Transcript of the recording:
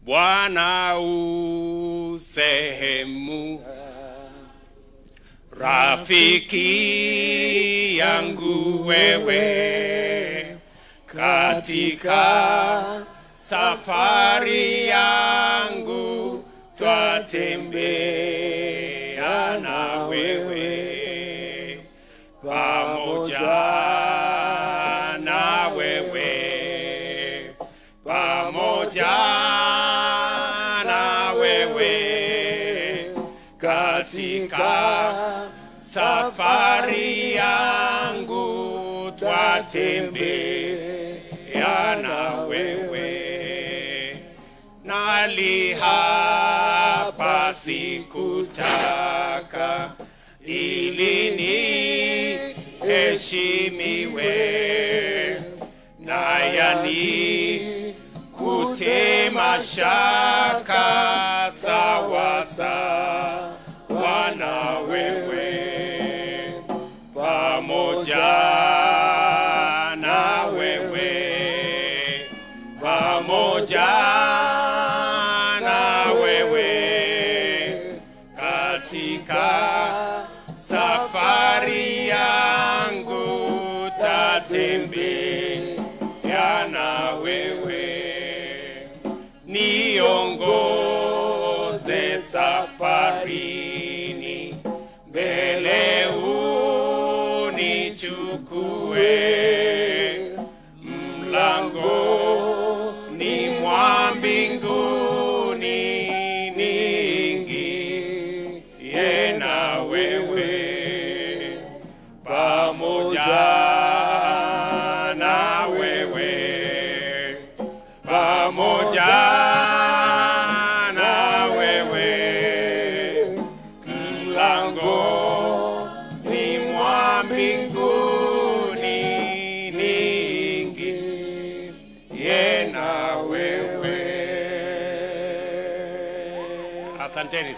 Bwana u sehemu, rafiki yangu wewe, katika safari yangu twatembea na wewe, pamoja na wewe, pamoja na wewe, katika safari yangu twatembea na wewe. Nali hapa sikutaka ili niheshimiwe, na yani kutema shaka sawa sawa na wewe, pamoja na wewe, pamoja na wewe, katika safari yangu tatembea na wewe. Niongoze safarini, mbele unichukue, mlangoni mwa mbinguni niingie na wewe, pamoja na wewe, pamoja na wewe, mlangoni mwa mbinguni niingie na wewe. Asanteni.